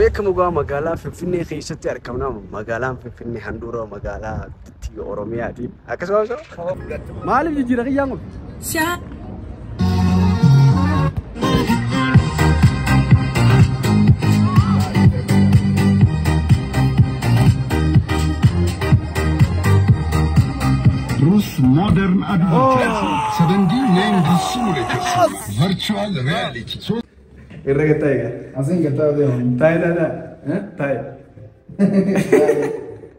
beekamu gaa magaalaa Finfinnee keessatti argamna. Magaalaan Finfinnee handhuura magaalaa guddittii Oromiyaati. Akkasumas maaliif jijjiira kiyyaan kun? Bruce Modern Advertising 7D 9D Simulators Virtual Reality. Irra gataa egaa. Asiin gataa deemu. Taa'e taa'e taa'e.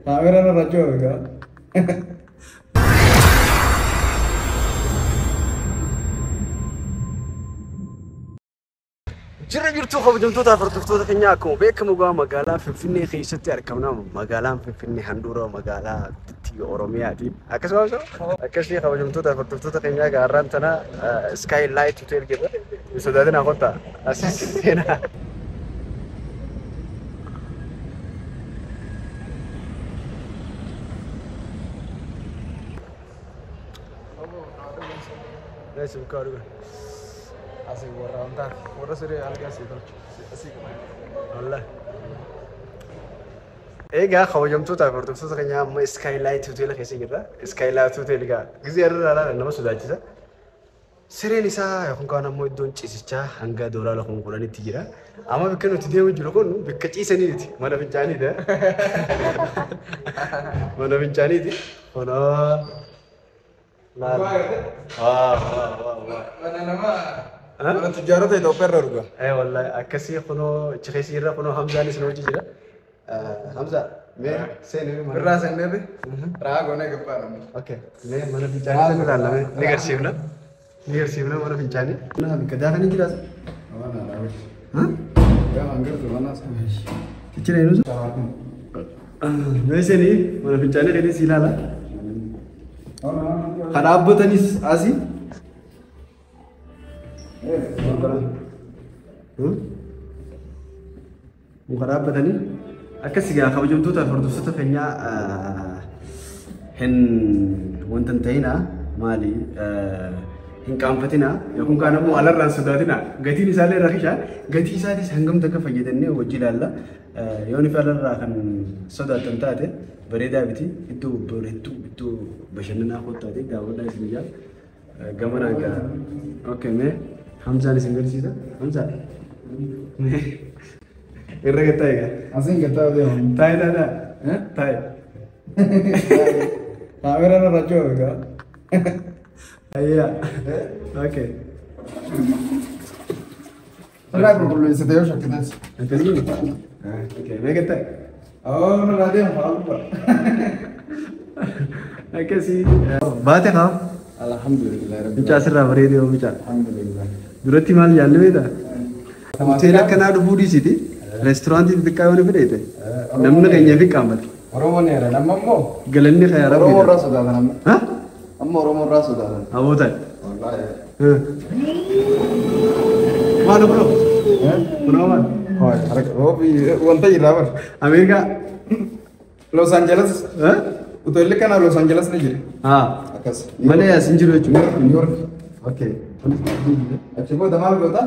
Kaameraan irra jiru egaa. Jirra jirtuu kabajamtoota hordoftoota keenyaa akkuma beekamu gaa magaalaa Finfinnee keessatti argamna. Magaalaan Finfinnee handhuura magaalaa guddittii Oromiyaati. Akkasumas akkasii kabajamtoota hordoftoota keenyaa gaarraan tana Sky Light Hotel jedha. Sodaatina kottaa asis seenaa. Nice, Asii warra wantaati. Warra siree algaa asii tolchu. Asii qaba. Wallahi. Egaa kabajamtoota fi hordoftoota keenyaa amma Skylight Hotel keessa jirra. Skylight Hotel egaa gizee irra ilaalan nama sodaachisa. Sireen isaa yookaan kaan ammoo iddoon ciisichaa hanga doolaara 10,000tti jira. Amma bakka nuti deemu jiru kun bakka ciisaniiti. Mana fincaaniidha. Mana fincaaniiti. Kunoo. Laala. Waa waa waa waa. Mana nama mana tujjaarota Itoophiyaa irra dhuga. Wallahi akkasii kunoo achi keessa jirra kunoo Hamzaanis nu hojii jira. Hamza mee seenee mana. Irraa seenneeti raa goonee gabbaa namni. Okay. Mee mana fincaanii sana ilaalame ni garsiifna. Ni garsiifna mana fincaanii. Mana bakka daakanii jiraas. Waan alaa hojii. Ha? Yaa hangartu mana Kichira eenyu? Mee seenee mana fincaanii keessa si ilaala. Kan dhaabbatanis asii. Muka dhaabbatanii akkas egaa kabajamtoota fi hordoftoota keenyaa hin wanta hin ta'inaa maali hin qaanfatinaa yookaan kaan ammoo alarraan sodaatinaa gatiin isaallee rakishaa gatii isaatis hangam takka fayyadannee hojii ilaalla yoo nufi alarraa kan sodaattan taate bareedaa miti iddoo bareedduu iddoo bashannanaa koottaati daawwadhaa isin ijaa gamanaan gaa okay mee Hamzaan isin garsiisa Hamzaa mee irra gataa egaa. Asiin gataa deemu. Taa'e taa'e taa'e. Taa'e. Kaameraan irra jiru egaa. Ayyaa. Okay. Irraa qulqulleessite yoo shakkites. Akkasii? Okay. Mee gataa? Oo nurraa deemu haa gubbaa. Akkasii. Baate haa. Alhamdulillah rabbi. Mucaa asirraa bareedee yoo mucaa. Alhamdulillah. Duratti maal jaalli beektaa? Hoteela akkanaa dhufuu dhiisiti. Reesturaantii xixiqqaa yoo ni fedheete. Namni keenya fi qaamate. Oromoon heera nama immoo Galanni kee Oromoo rabbi. irraa sodaatan amma. Ha? Amma Oromoo irraa sodaatan. Aboota. Wallaahi. Maal kunoo? Kunoo maal? Hooy harka roobi wanta irraa bar. Ameerikaa. Los Angeles. Ha? Hoteelli kana Los Angeles ni jira. Haa. Akkas. Malee as hin jiru jechuudha. New York. Okay. Achi booda maal goota?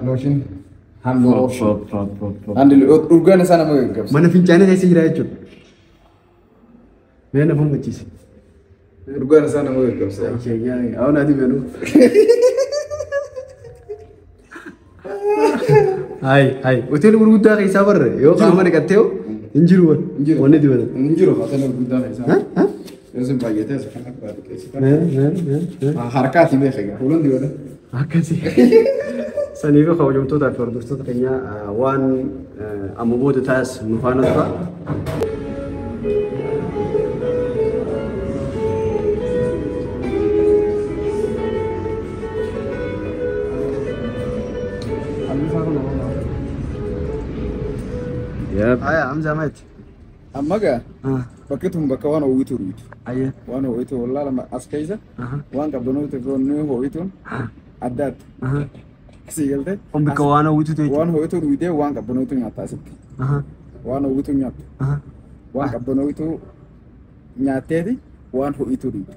Looshin. Hand lotion. Hand urgaan isaa nama gaggabsa. Mana fincaanii keessa jira jechuudha. Mee na fuunfachiisi. Urgaan isaa nama gaggabsa. Awwan ati beenu. Hai hai hoteelli gurguddaa keessaa barre yoo qaama dhiqattee hin jiru Hin jiru. wanni dibatan. Hin jiru hoteela gurguddaa keessaa. Yoo sin baay'atee as kana baay'atee. Harkaati beeka egaa fuulan dibata. Akkasii. Saniif kabajamtootaa fi hordoftoota keenyaa waan amma booda taas nu faana tura. Aya Hamza maati. Amma gaa bakki tun bakka waan ho'itu ruutu. Ayya. Waan ho'itu wallaa lama as keessa waan qabdanootu fi ho'ituun addaatti. Asii galtee. Kun bakka waan ho'itu ta'e. Waan ho'itu ruutee waan qabdanootu nyaata asitti. Waan ho'itu nyaattu. Waan qabdanootu nyaatteeti waan ho'itu ruutu.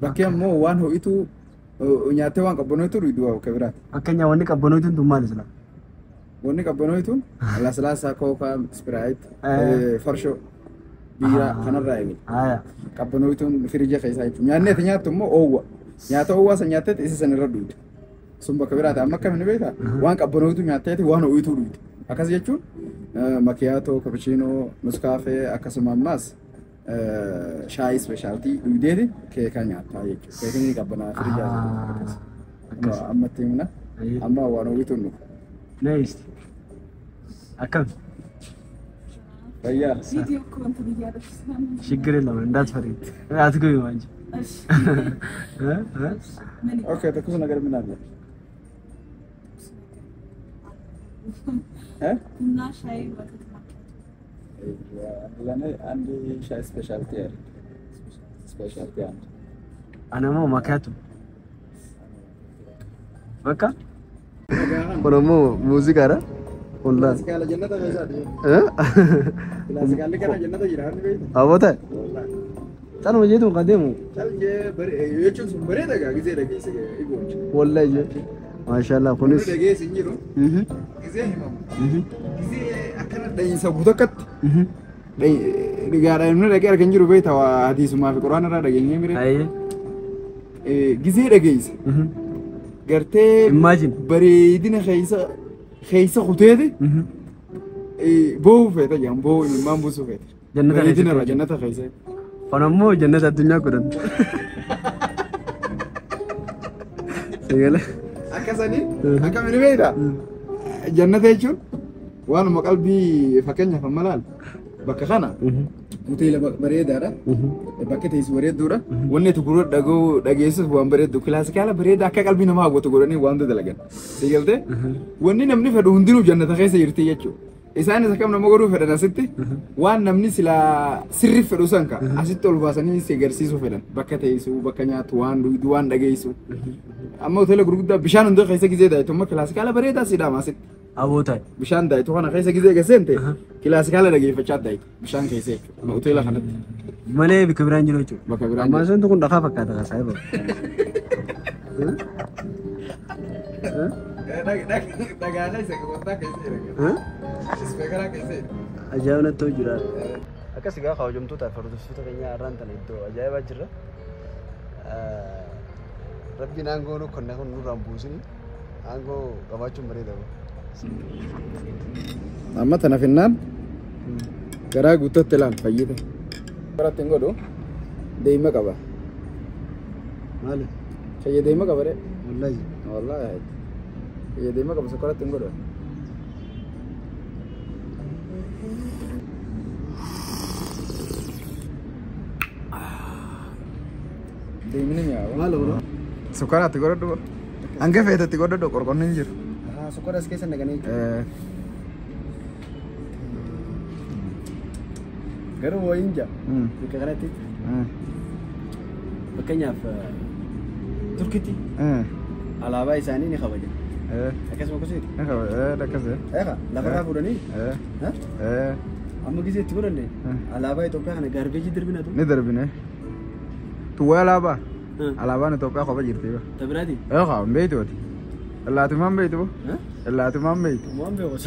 Bakki ammoo waan ho'itu nyaattee waan qabbanootu ruutu waa bakka biraati. Fakkeenyaaf wanni qabbanootu tun maali sila? Wanni qabbanooytuun laslaasaa, kookaa, Sprite, farshoo, biiraa kanarraa eegale. Qabbanooytuun firija keessaa jechuudha. Nyaanni ati nyaattu immoo oowwa. Nyaata oowwaa san nyaatteeti isa san irra dhuyda. Sun bakka biraati. Amma akkamiin beektaa? Waan qabbanooytu nyaatteeti waan ho'ituu dhuyda. Akkas jechuun makiyaatoo, kapuchiinoo, nuskaafee akkasuma ammaas shaayii specialty dhugdeeti keekaa nyaattaa jechuudha. Keekiin ni qabbanaa firijaa. Amma itti himna. Amma waan ho'ituun dhufu. Nice. Akkam? Fayyaa. ቪዲዮ እኮ እንትን እያለች ስለምን ችግር የለም እንዳትፈሪ። አትገቢም አንቺ። እሺ ምን Okay, ትኩስ ነገር ምን አለ? እ? ቡና፣ ሻይ፣ ወተት ማኪያቶ። ለእኔ አንድ ሻይ specialty አለ። Specialty አንድ። Anammoo makiyaatu. በቃ kun ammoo muuziqaadha. Kun laal. Kilaasikaala jannata keessaati. Kilaasikaalli kana jannata jira harni beekta. Abota. Canuma jeetuun kan deemu. Calgee jechuun sun bareeda gaa gisee dhageesse ibooncha. Wallahi jee. Maashaallah kunis. Kun dhageesse hin jiru. Gisee himamu. Gisee akkana dhahiinsa guutuu akkatti. Dhigaadha inni dhagee argan jiru beekta hadiisumaa fi quraana irraa dhageenyee mire. Ayyee. Gisee dhageesse. Gartee. Imagine. Bareedina keessa keessa kuteeti. Boo'uu feeta jedhan boo'uu imimmaan buusuu feeta. Jannata Bareedina irraa keessatti. Jannata keessa. Kun ammoo jannata addunyaa godhan. Sagale. Akkasanii akkamiin beekta? Jannata jechuun waanuma qalbii fakkeenyaaf amma laal bakka kana hoteela bareedaadha. Bakka teessu bareedduudha. Wanni ati gurra dhaga'uu dhageessus waan bareeddu kilaasikaala bareedaa akka qalbii namaa hawwatu godhanii waan dalagan. Si galtee? Wanni namni fedhu hundinuu jannata keessa jirti jechuudha. Isaanis akkam nama godhuu fedhan asitti waan namni silaa sirri fedhu san ka asitti ol baasanii si agarsiisuu fedhan. Bakka teessu, bakka nyaatu, waan dhugdu, waan dhageessu. Amma hoteela gurguddaa bishaan hunda keessa gizee daayitu amma kilaasikaala bareedaa si dhaama asitti. Abota. Bishaan daayitu kana keessa gizee gaseente kilaasikaala dhageeffachaa daayitu bishaan keessa jechuudha hoteela kanatti. Malee bakka biraan jiru jechuudha. Bakka biraan Ammaa sun kun dhakaa fakkaata kan saayiba. Dhagaa keessa wantaa keessa jira. Ispeekaraa keessa jira. Ajaa'iba natti ta'u jira. Akkas egaa kabajamtoota fi hordoftoota keenya har'aan tana iddoo ajaa'ibaa jirra. Rabbiin aangoo nu kenne kun nurraan buusini aangoo qabaachuun bareeda. Amma tana finnaan garaa guutuutti ilaal fayyite. Baratti hin godhu deema qaba. Maali? Fayya deema qaba de. Wallahi. Wallahi. Fayya deema qaba sokkoratti hin godhu. Deemni mi'aawa. Maal bro? Sukkaaraatti godhadhu. Hanga feetetti godhadhu qorqorni hin jiru. Sukkaara as keessa naqanii. Garuu wayiin jaa. Bakka kanatti fakkeenyaaf Turkitti alaabaa isaanii ni kabajan. Akkasuma akkasitti. Akkasii. Eega lafarraa fuudhanii amma gisee itti godhanne alaabaa Itoophiyaa kana garbage darbinatu. Ni darbine. Tuwwee alaabaa. Alaabaan Itoophiyaa kopha jirti. Ta biraati. Eega hin beektu ati. Laatumaan beektu. Laatumaan beektu. Waan beeku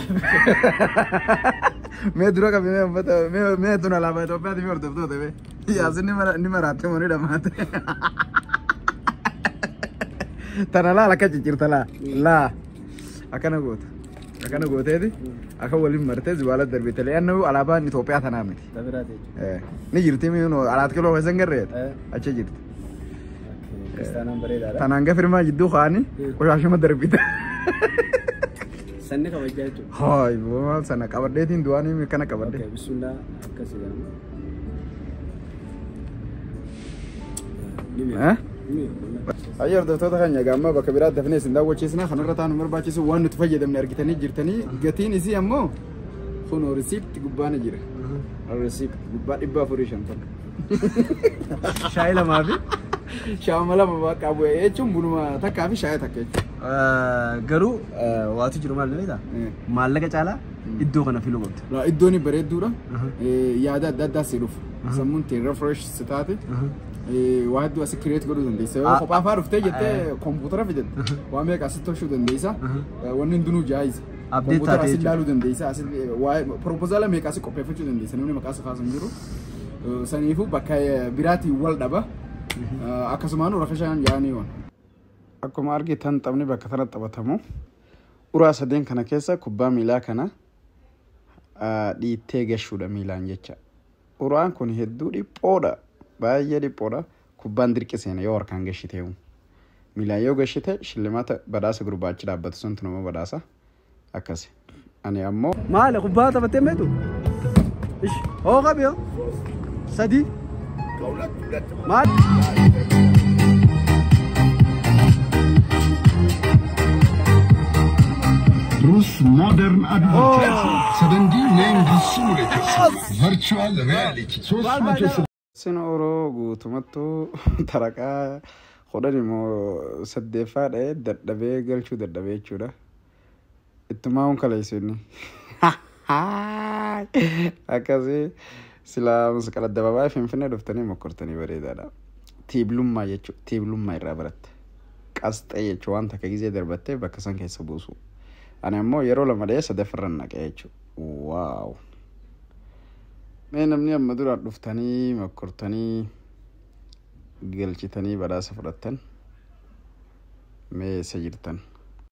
Mee dura qabi mee uffata mee mee tun alaabaa Itoophiyaati mee hordoftoota mee. Yaasin ni maraatte moo ni dhamaate. Tana laal akka ciccirta laa laa akkana goota akkana gooteeti akka waliin martee zibaala darbite le'annu alaabaan Itoophiyaa tanaa miti. Ta biraati jechuudha. Ni jirti mi'uun alaat kiloo keessa hin garreet achi jirti. Kiristaanaan bareedaadha. Tanaan gafirmaa jidduu kaa'anii qoshaashuma darbite. Sanni kabajaa jechuudha. Haay maal sana qabadheetiin du'anii kana qabadhe. Okay, bismillah akkas jedhama. Ni mi'a. Ni mi'a. Ayyo hordoftoota keenya egaa amma bakka biraa dafnee isin daawwachiisna kanarra taanu barbaachisu waan nuti fayyadamne argitanii jirtanii gatiin isii ammoo kun receipt gubbaa ni jira. Receipt gubbaa 450. Shaayii lamaa fi Shaama lama bakka bu'ee jechuun bunuma takkaa fi shaayii takka jechuudha. Garuu waatu jiru maal beektaa? Maallaqa caalaa iddoo kana filuu qabdu. Iddoon bareedduudha. Yaada adda addaa si dhufu. Sammuun tee refresh si taate. Waa hedduu asi create godhuu dandeessa. Yoo kophaa fa'aa dhuftee jettee kompuutara fidatte waa meeqa asitti tolchuu dandeessa. Wanni hundinuu jaayiza. Update Kompuutara taatee asin jechuudha. Ilaaluu dandeessa. Asin waa'ee proposal meeqa asii qopheeffachuu dandeessa. Namni maqaa isaa kaasu hin jiru. Saniifuu bakka biraatiin wal dhaba. Akkasumaan rakashaan yaa'anii waan. Akkuma argitan, taphni bakka kanatti taphatamu uraa sadeen kana keessa kubbaa miilaa kana dhiittee gashuudha miilaan jecha. Uraan kun hedduu dhiphoodha. Baay'ee dhiphoodha. Kubbaan dirqi seena yoo harkaan gashiteewu. Miilaan yoo gashite shillimaata badhaasa gurbaachi dhaabbatu suntu nama badhaasa. Akkasi. Ani ammoo. Maali, kubbaa taphattee meetu? Ish, hoo qabi hoo? Sadii. Maali? Bruce Modern Advertising 79 Simulators Virtual Reality 360. Sin Oroo guutumattuu taraqaa 10 immoo saddeeffaa dha'ee dadhabee galchuu dadhabee jechuudha. Ittumaa hun kaleessu inni. Akkasii silaa masqala addabaabaayii Finfinnee dhuftanii mokkortanii bareedaadha. Tiiblummaa jechuudha. Tiiblummaa irraa baratte. Qasxee jechuun waan takka gizee darbattee bakka san keessa buusu. Ani ammoo yeroo lama dha'ee sadaffarran naqee jechuudha. Wow! Mee namni amma duraan dhuftanii mokkortanii galchitanii badhaasa fudhattan mee eessa jirtan?